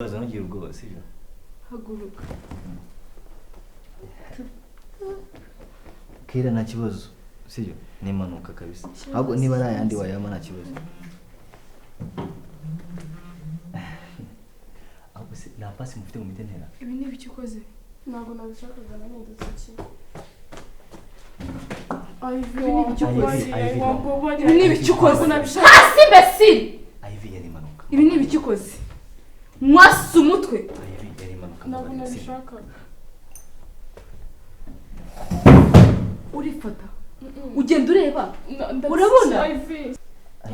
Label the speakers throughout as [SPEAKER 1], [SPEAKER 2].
[SPEAKER 1] Kibazo, ntugire ubwoba, sibyo?
[SPEAKER 2] Haguruka.
[SPEAKER 1] Kera nta kibazo, sibyo? Ni impanuka kabisa. Ahubwo niba ari ayandi wayama, nta kibazo. Ahubwo se nta pasi mufite mu mitentera?
[SPEAKER 2] Ibi ni ibiki ukoze?
[SPEAKER 3] Ntabwo nabishakaga, nanindutse iki.
[SPEAKER 2] Ibi ni ibiki ukoze?
[SPEAKER 1] Ivy, no.
[SPEAKER 2] Ibi ni ibiki ukoze?
[SPEAKER 3] Nabishakaga.
[SPEAKER 2] Hasi, imbesire!
[SPEAKER 1] Ivy, yari impanuka.
[SPEAKER 2] Ibi ni ibiki ukoze? Mwase umutwe.
[SPEAKER 1] Ivy, yari impanuka.
[SPEAKER 3] Ntabwo
[SPEAKER 1] Mbabarira, sibyo?
[SPEAKER 3] nabishakaga.
[SPEAKER 2] Urifata, ugenda ureba. Urabona?
[SPEAKER 3] Ivy.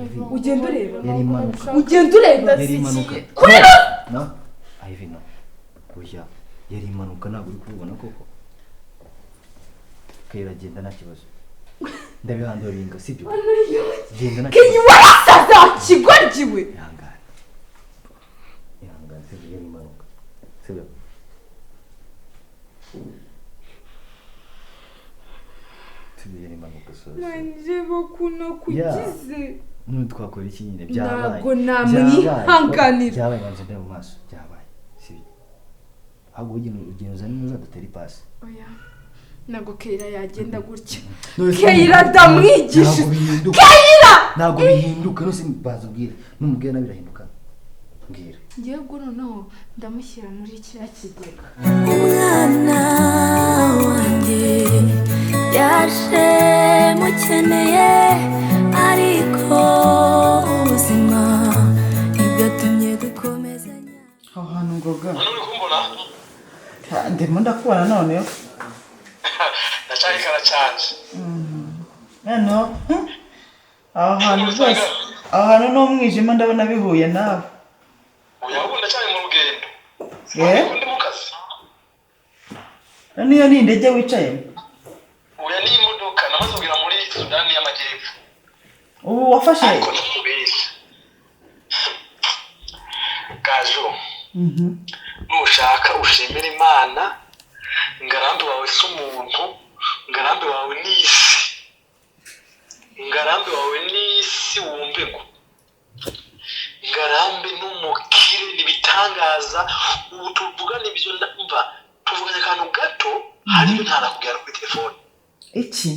[SPEAKER 1] Ivy.
[SPEAKER 2] Ugenda ureba.
[SPEAKER 1] Yari impanuka.
[SPEAKER 2] Ugenda ureba.
[SPEAKER 1] Yari impanuka.
[SPEAKER 2] Kureba.
[SPEAKER 1] No, Ivy, no. Oya, yari impanuka, ntabwo uri kubibona koko? Kera, genda, nta kibazo, ndabihandoringa, sibyo? Genda, nta
[SPEAKER 2] Kenyi,
[SPEAKER 1] kibazo.
[SPEAKER 2] Warasaze wakigoryiwe.
[SPEAKER 1] Ihangane, ihangane, sibyo? Yari impanuka, sibyo? Sibyo, yari impanuka, sorry.
[SPEAKER 2] Nanjye bakuna kugize.
[SPEAKER 1] None twakora iki nyine? Byabaye.
[SPEAKER 2] Ntabwo namwihanganira.
[SPEAKER 1] Byabaye, banza ndebe mu maso. Byabaye, sibyo? Ahubwo ugenda uzane neza, dutere ipasi.
[SPEAKER 2] Oya, ntabwo Keira yagenda gutya.
[SPEAKER 1] None se-
[SPEAKER 2] Keira, ndamwigisha.
[SPEAKER 1] Ntabwo bihinduka.
[SPEAKER 2] Keira!
[SPEAKER 1] Ntabwo bihinduka. None se banza ubwire, numubwira nawe birahinduka? Mbwira.
[SPEAKER 2] Ngewe ubwo noneho ndamushyira muri kiriya kigega.
[SPEAKER 4] Umwana wanjye yaje mukeneye, ariko ubuzima ntibwatumye dukomezanya.
[SPEAKER 5] Aho hantu, Ngoga.
[SPEAKER 6] None uri kumbona?
[SPEAKER 5] Ndimo ndakubona noneho.
[SPEAKER 6] Ndacyari karacanje.
[SPEAKER 5] Noneho aho hantu rwose, aho hantu n'umwijima ndabona bihuye nawe.
[SPEAKER 6] Oya, ahubwo ndacyari mu rugendo.
[SPEAKER 5] Eh?
[SPEAKER 6] Ndi mu kazi.
[SPEAKER 5] Niyo ni indege wicayemo?
[SPEAKER 6] Oya, ni imodoka, namaze kugera muri Sudani y'Amajyepfo.
[SPEAKER 5] Ubu wafashe?
[SPEAKER 6] Ariko ntakubeshya, Gajo, nushaka ushimira Imana. Ngarambe wawe si umuntu, Ngarambe wawe ni isi, Ngarambe wawe ni isi. Wumve ngo Ngarambe n'umukire ni ibitangaza. Ubu tuvugana ibyo, ndumva tuvuganye akantu gato, hari ibyo ntanakubwira kuri telefone.
[SPEAKER 5] Iki?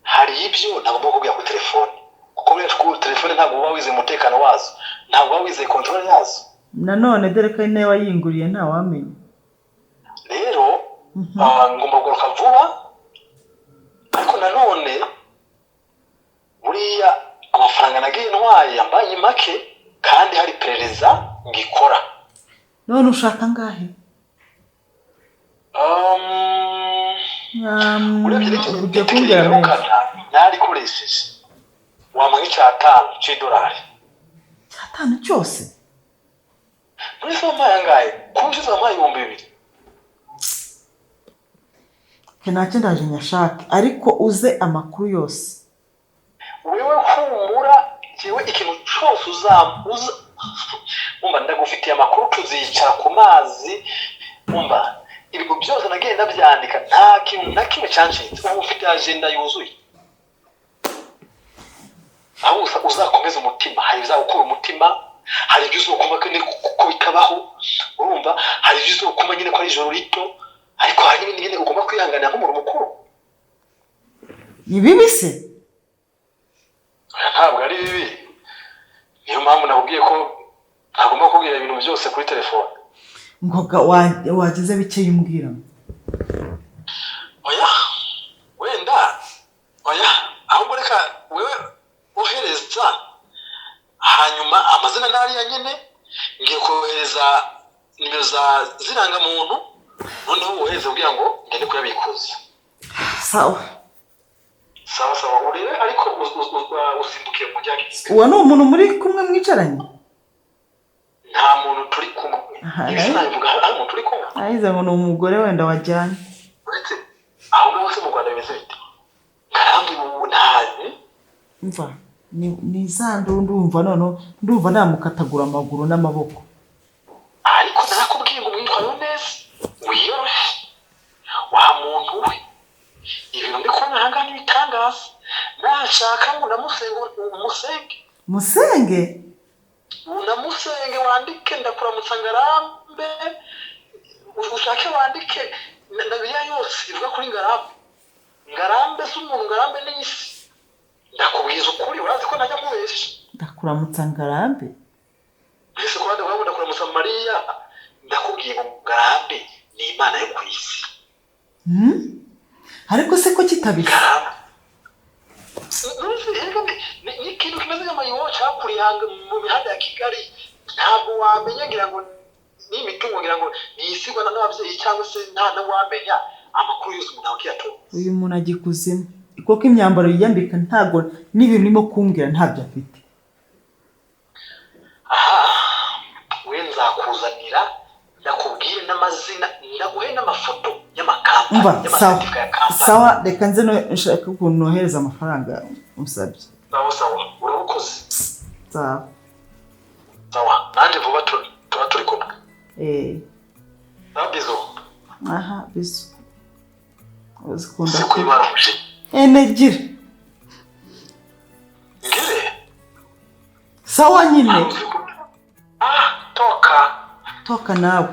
[SPEAKER 6] Hari ibyo ntagomba kukubwira kuri telefone, kuko buriya kuri telefone ntabwo uba wizeye umutekano wazo, ntabwo uba wizeye contrôle yazo.
[SPEAKER 5] Nanone dore ko ari nawe wayinguriye, ntawamenya.
[SPEAKER 6] Rero ngomba kugaruka vuba, ariko nanone buriya amafaranga nagiye ntwaye yambaye make, kandi hari iperereza ngikora.
[SPEAKER 5] None ushaka angahe?
[SPEAKER 6] Urebye
[SPEAKER 5] Ugiye kumbwira menshi.
[SPEAKER 6] Narikoresheje, wampa nk'icyatanu cy'idolari.
[SPEAKER 5] Cyatanu cyose?
[SPEAKER 6] Muri se wampaye angahe? Ku ushize wampaye 2000.
[SPEAKER 5] Ke ntacyo, ndaje nyashake, ariko uze amakuru yose.
[SPEAKER 6] Wewe humura, jewe ikintu cyose uza umva, ndagufitiye amakuru, tuzicara ku mazi. Umva, ibintu byose nagiye ndabyandika, nta kintu na kimwe cyancitse. Ubu ufite agenda yuzuye. Aho uzakomeza umutima, hari ibizagukura umutima, hari ibyo uzokumva ko ko bitabaho. Urumva, hari ibyo uzokumva nyine ko ari ijoro rito, ariko hari n'ibindi nyine ugomba kwihanganira nk'umuntu mukuru.
[SPEAKER 5] Ni bibi se?
[SPEAKER 6] Oya, ntabwo ari bibi. Niyo mpamvu nakubwiye ko ntagomba kubwira ibintu byose kuri telefone.
[SPEAKER 5] Ngoga, wagize bikeya umbwira.
[SPEAKER 6] Oya, wenda oya, ahubwo reka wewe ohereza, hanyuma amazina n'ariya nyine, ngiye kohereza nimero za zirangamuntu, noneho wohereze kugira ngo ngende kuyabikuza.
[SPEAKER 5] Sawa.
[SPEAKER 6] Sawa sawa, urebe ariko usimbukiye mu mujyi.
[SPEAKER 5] Uwo ni umuntu muri kumwe mwicaranye?
[SPEAKER 6] Nta muntu turi kumwe.
[SPEAKER 5] Aha,
[SPEAKER 6] Ibi sinabivuga hari umuntu turi kumwe.
[SPEAKER 5] Nagize ngo ni umugore wenda wajyanye.
[SPEAKER 6] Uretse aho ngaho se mu Rwanda bimeze bite, Ngarambe? Ubu ntazi.
[SPEAKER 5] Mva, ni za nduru, ndumva noneho ndumva namukatagura amaguru n'amaboko.
[SPEAKER 6] Ariko narakubwiye ngo mwitwayeho neza, wiyoroshye wa muntu we. Ibintu ndi kubona aha ngaha ni ibitangaza. Nashaka ngo namusenge, umusenge.
[SPEAKER 5] Musenge?
[SPEAKER 6] Unamusenge wandike ndakuramutsa Ngarambe, ushake wandike na Bibiliya yose ivuga kuri Ngarambe. Ngarambe si umuntu, Ngarambe ni isi. Ndakubwiza ukuri, urazi ko ntajya nkubesha.
[SPEAKER 5] Ndakuramutsa Ngarambe.
[SPEAKER 6] Mbese ko abandi bavuga ndakuramutsa Mariya, ndakubwiye ngo Ngarambe ni Imana yo ku isi.
[SPEAKER 5] Ariko se ko kitabisha?
[SPEAKER 6] Ngarambe ni ikintu kimeze nk'amayiwo cyakuriye mu mihanda ya Kigali, ntabwo wamenya ngira ngo ni imitungo, ngira ngo ni isigwa n'ababyeyi cyangwa se nta n'uwamenya amakuru yose umuntu akiyatunga.
[SPEAKER 5] Uyu muntu ajya ikuzimu kuko imyambaro yiyambika ntabwo n'ibintu urimo kumbwira ntabyo afite.
[SPEAKER 6] Aha we nzakuzanira, ndakubwire n'amazina, ndaguhe n'amafoto y'amakampani, y'amasertifika ya kampani.
[SPEAKER 5] Sawa, reka nze nshaka ukuntu nohereza amafaranga umusabye.
[SPEAKER 6] Sawa sawa, urabukoze.
[SPEAKER 5] Sawa
[SPEAKER 6] sawa, nanjye vuba tuba turi kumwe. Bizo.
[SPEAKER 5] Aha bizo. Uzikunda
[SPEAKER 6] sikwibara umujinya.
[SPEAKER 5] Enegire.
[SPEAKER 6] Ngire.
[SPEAKER 5] Sawa nyine.
[SPEAKER 6] Toka.
[SPEAKER 5] Toka nawe.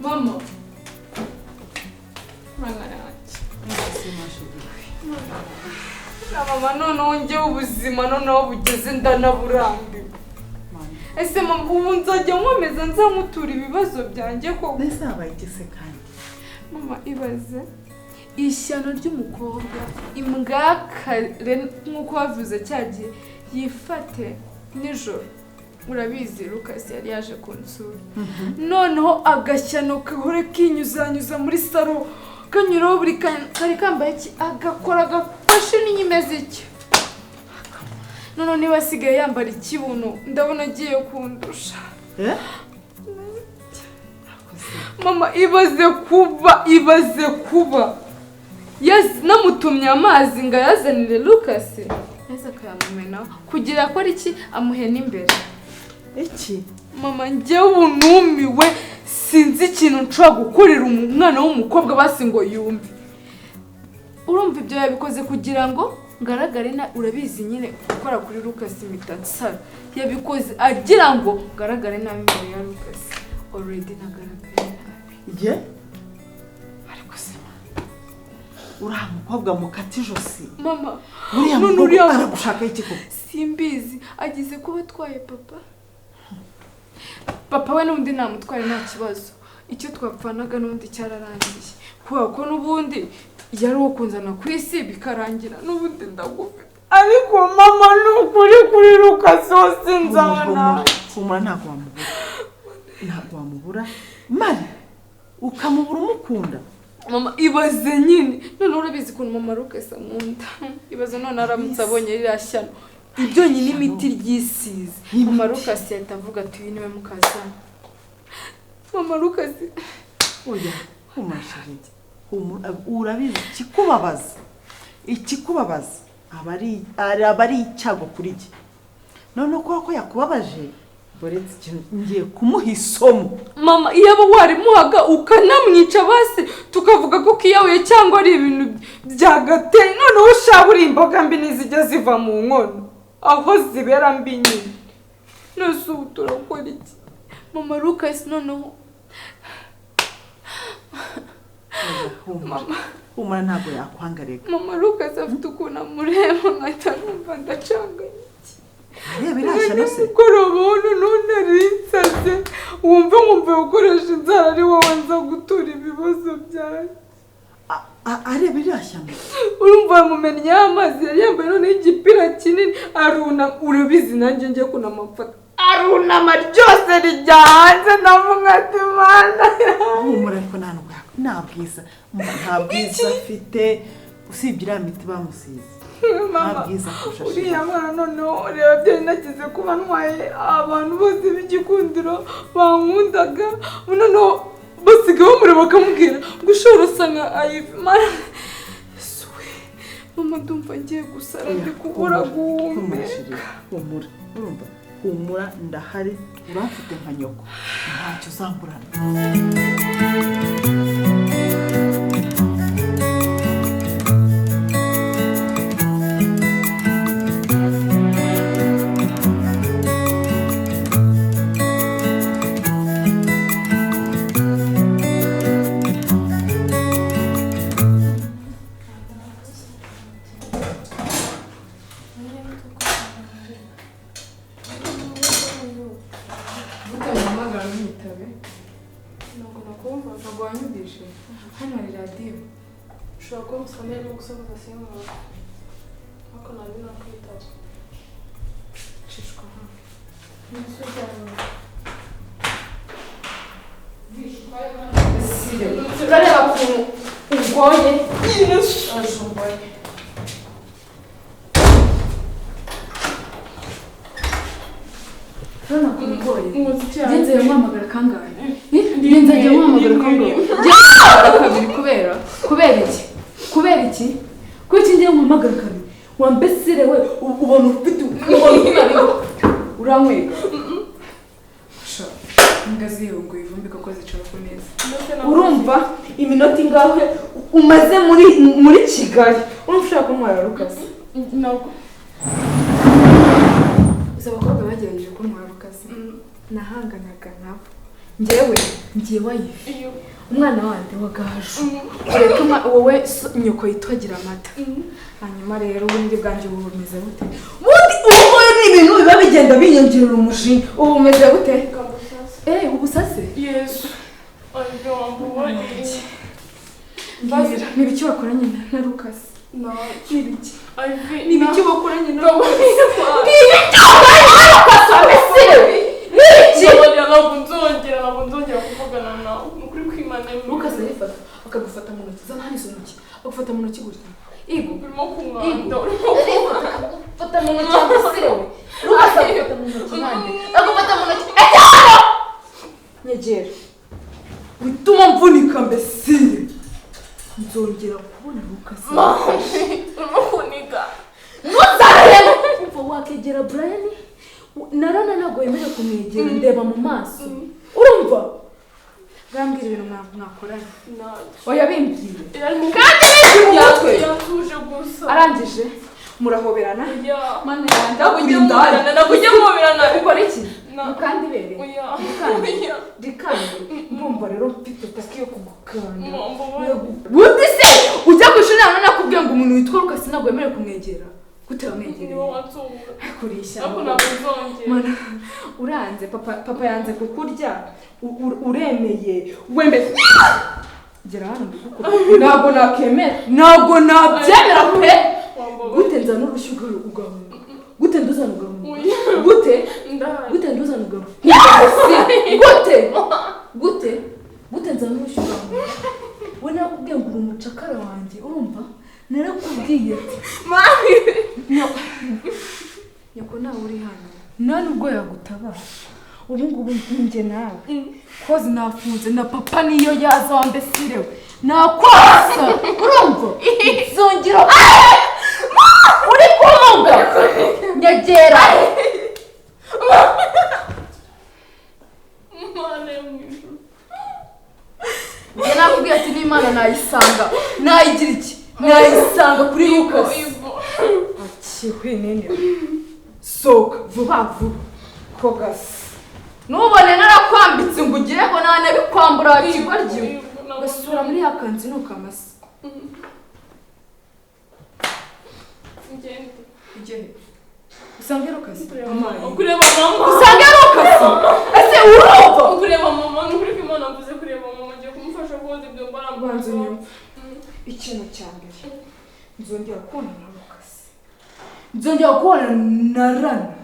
[SPEAKER 2] Mama. Mwana yanjye. Mama noneho njyewe ubuzima noneho bugeze ndanaburambiwe. Ese mama ubu nzajya nkomeza nzamutura ibibazo byanjye koko?
[SPEAKER 5] Mbese habaye iki se kandi?
[SPEAKER 2] Mama ibaze ishyano ry'umukobwa imbwakare nk'uko bavuze cya gihe yifate nijoro. Urabizi Lucas yari yaje kunsura. Noneho agashyano kahore kinyuzanyuza muri saro kanyuraho buri kari kambaye iki agakora agafashe n'inyimeze iki. Noneho niba asigaye yambara ikibuno ndabona agiye kundusha. Mama ibaze kuba namutumye amazi ngo ayazanire Lucas maze akayamumena kugira akora iki amuhena imbere.
[SPEAKER 5] Iki
[SPEAKER 2] mama njyewe ubu numiwe sinzi ikintu nshobora gukorera umwana w'umukobwa basi ngo yumve. Urumva ibyo yabikoze kugira ngo ngaragare na urabizi nyine gukora kuri Lucas impita nsara. Yabikoze agira ngo ngaragare nabi imbere ya Lucas. Already nagaragaye nabi.
[SPEAKER 5] Ye? Ariko se uriya mukobwa mukata ijosi.
[SPEAKER 2] Mama,
[SPEAKER 5] uriya mukobwa aragushaka iki koko?
[SPEAKER 2] Simbizi, agize kuba atwaye papa. Papa we n'undi namutwaye nta kibazo. Icyo twapfanaga n'undi cyararangiye. Kubera ko n'ubundi yari uwo kunzana ku isi bikarangira n'ubundi ndagufite. Ariko mama ni ukuri kuri Lucas hose nzabona.
[SPEAKER 5] Humura ntabwo wamubura. Ntabwo wamubura. Mari ukamubura umukunda.
[SPEAKER 2] Mama ibaze nyine. None urabizi ukuntu mama Lucas ankunda. Ibaze none aramutse abonye ririya shyano. Ibyo nyine imiti ryisize. Mama Lucas yahita avuga ati uyu niwe mukazana. Mama Lucas
[SPEAKER 5] oya humura shiriki. Urabizi ikikubabaza aba ari icyago kuri jye. None ko yakubabaje boretse ikintu ngiye kumuha isomo.
[SPEAKER 2] Mama iyo aba warimuhaga ukanamwica basi tukavuga ko kiyahuye cyangwa ari ibintu byagateye. Noneho ushabura imboga mbi nizijya ziva mu nkono aho zibera mbi nyine. Nose ubu turakora iki? Mama Lucas noneho
[SPEAKER 5] Mama humura ntabwo yakwanga reka.
[SPEAKER 2] Mama Lucas afite ukuntu amureba nkahita numva ndacanganye.
[SPEAKER 5] Areba irashya se.
[SPEAKER 2] Nimugoroba none rinsaze wumve nkumve gukoresha inzara ari wowe nza gutura ibibazo byanjye.
[SPEAKER 5] Areba irashya.
[SPEAKER 2] Urumva yamumennye amazi yari yambaye noneho igipira kinini arunama. Urabizi nanjye ngiye kunama mfata arunama ryose rijya hanze ndavuga ati Mana.
[SPEAKER 5] Humura ariko nta bwiza afite usibye iriya miti bamusize.
[SPEAKER 2] Mama uriya mwana noneho reba byari nagize kuba ntwaye abantu bose b'igikundiro bankundaga noneho basigaye bamureba bakamubwira ngo ushobora usa nka Ivy. Mana mama ndumva ngiye gusara ndi kubura guhumeka.
[SPEAKER 5] Humura urumva Humura, ndahari, uramfite nka nyoko, ntacyo uzamburana.
[SPEAKER 2] Utamuhamagara ntunyitabe.
[SPEAKER 3] Ntabwo nakumva.
[SPEAKER 2] Ntabwo wanyumvishe. Hano hari radiyo.
[SPEAKER 3] Ushobora kuba umusomyi arimo gusakuza simwumva, ariko ntabwo nakwitaba.
[SPEAKER 2] Cishwa hano. Urareba ukuntu ugoye. Urajomboye. Urabona ukuntu ugoye. Ngenzi muhamagara kangahe? Ngenzi agiye muhamagara kangahe? Ngenzi muhamagara kabiri kubera? Kubera iki? Kubera iki? Kuki ngiye muhamagara kabiri? Wambesire we, ubona ufite uranywega. Sha, imbwa ziyunguye ivumbi koko zicara ku meza. Urumva iminota ingahe umaze muri Kigali? Urumva ushaka kuntwara Lucas?
[SPEAKER 3] Ntabwo.
[SPEAKER 2] Gusa abakobwa bagerageje kuntwara Lucas. Nahanganaga nabo. Njyewe ngiye wayifi. Umwana wande wa Gaju. Ureke wowe nyoko yitwagira amata. Hanyuma rero ubundi bwanje ubu bumeze bute? Ubundi ubu ni ibintu biba bigenda binyongerera umushinga. Ubu bumeze bute? Ubusase?
[SPEAKER 3] Yesu.
[SPEAKER 2] Mbwira, ni ibiki wakoranye na Lucas? Ni ibiki? Ni ibiki wakoranye na Lucas? Ni ibiki wakoranye na Lucas wambesire? Ni ibiki?
[SPEAKER 3] Ntabwo nzongera kuvugana nawe. Ni ukuri kwimana.
[SPEAKER 2] Lucas arifata akagufata mu ntoki, zana hano izo ntoki, agufata mu ntoki gutya. Igo.
[SPEAKER 3] Urimo kumwanda.
[SPEAKER 2] Agufata mu ntoki wambesire we. Lucas agufata mu ntoki nande. Agufata mu ntoki. Ejya hano! Nyegera. Wituma mvunika mbesire. Nzongera kubona Lucas.
[SPEAKER 3] Urimo kuniga.
[SPEAKER 2] Ntuzarebe! Umva wakegera Brian, narana ntabwo wemerewe kumwegera, ndeba mu maso. Urumva? Bwambwira ibintu mwakoranye. Oya bimbwire. Kandi bimbwire umutwe.
[SPEAKER 3] Yatuje gusa.
[SPEAKER 2] Arangije murahoberana. Mana yanjye.
[SPEAKER 3] Ntabwo ujya muhoberana.
[SPEAKER 2] Ukora iki? Mukanda ibere.
[SPEAKER 3] Oya.
[SPEAKER 2] Rikande. Ndumva rero mfite taki yo kugukanda. Bundi se ujya ku ishuri none nakubwiye ngo umuntu witwa Lucas ntabwo wemerewe kumwegera. Gute wamwegereye? Kurisha. Mana, uranze papa yanze kukurya. Uremeye. Wembe. Gera hano ndikukura. Ntabwo nakemera. Ntabwo nabyemera pe. Gute nzana urushyi ugahunga? Gute nduzana ugahunga? Gute? Gute nduzana ugahunga? Gute? Gute? Gute nzana urushyi ugahunga? We nakubwiye ngo uri umucakara wanjye, urumva? Narakubwiye ati
[SPEAKER 3] mami
[SPEAKER 2] nyoko nawe uri hano nta nubwo yagutabara. Ubu ngubu njye nawe koze nafunze na papa niyo yaza wambesirewe nakwasa. Urumva? Nzongera uri kumunga nyegera. Njye nakubwiye ati n'Imana nayisanga nayigira iki? Nayisanga kuri Lucas. Akihwe nene. Soka vuba vuba. Kogasi. Nubone narakwambitse ngo ugire ngo nanabikwambura kigoryi. Gasura muri ya kanzu nukamasa.
[SPEAKER 3] Ngende.
[SPEAKER 2] Ugende. Usange Lucas.
[SPEAKER 3] Kureba mama.
[SPEAKER 2] Usange Lucas. Ese urumva?
[SPEAKER 3] Kureba mama, nukuri kw'Imana mvuze kureba mama, ngiye kumufasha koza ibyo mbara.
[SPEAKER 2] Banza unyumve. Ikintu cya mbere nzongera kubona na Lucas. Nzongera kubona na Rana.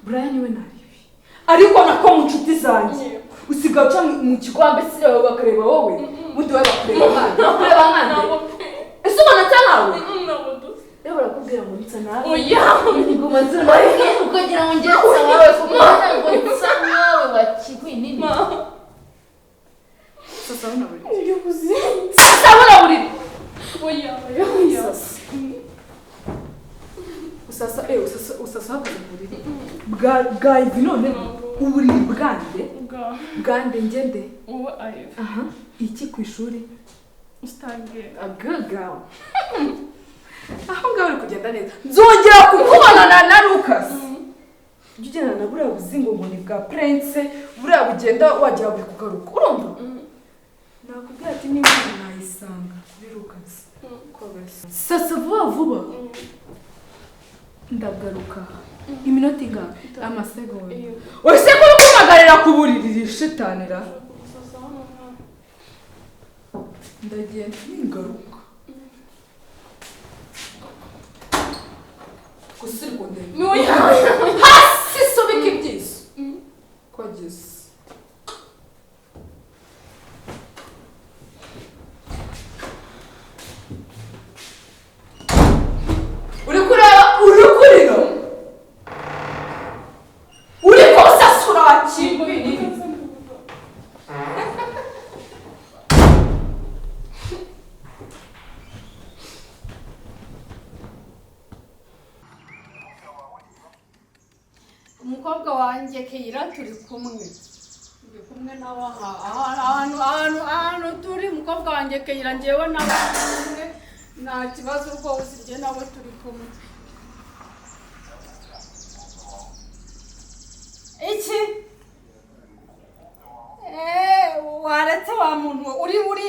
[SPEAKER 2] Brian we naribi. Ariko nako mu nshuti zanjye usigaye uca mu kigo mbese bakareba wowe, ubundi wowe bakureba nkande. Bakureba nkande. Ese ubona nsa nkawe? Rero barakubwira ngo nsa nawe.
[SPEAKER 3] Oya.
[SPEAKER 2] Ngoma nsa nawe.
[SPEAKER 7] Ukagira ngo ngiye nsa nkawe kuko ntabwo nsa nkawe wakigwi nini.
[SPEAKER 2] Sasa ubona buriri. Sasa ubona buriri.
[SPEAKER 3] Oya, oya, oya.
[SPEAKER 2] Usanga Usasa usasa usasa hakaze ku buriri bwa ivi none uburiri bwande bwande ngende
[SPEAKER 3] wowe Ivy.
[SPEAKER 2] Aha, iki ku ishuri?
[SPEAKER 3] Ustange.
[SPEAKER 2] A good girl. Aho ngaho uri kugenda neza. Nzongera kukubonana na Lucas. Ujya ugendana na buriya buzingo ngo ni bwa Prince, buriya bugenda wagira buri kugaruka. Urumva? Nakubwira ati niba nayisanga kuri Lucas. Sasa vuba vuba. Ndagaruka. Iminota ingahe? Amasegonda. Ese ko uri kumpagarira ku buriri rishitanira? Ndagenda ningaruka. Gusa uri kundeba. Hasi subika ibyiso. Kogeza. Uri kureba uri kurira. Uri kusasura kimbi.
[SPEAKER 8] Umukobwa wanjye Keira turi kumwe. Ndi kumwe nawe ahantu ahantu ahantu turi umukobwa wanjye Keira njyewe nawe kumwe nta kibazo rwose njye nawe turi kumwe. Iki? Waretse wa muntu uri uri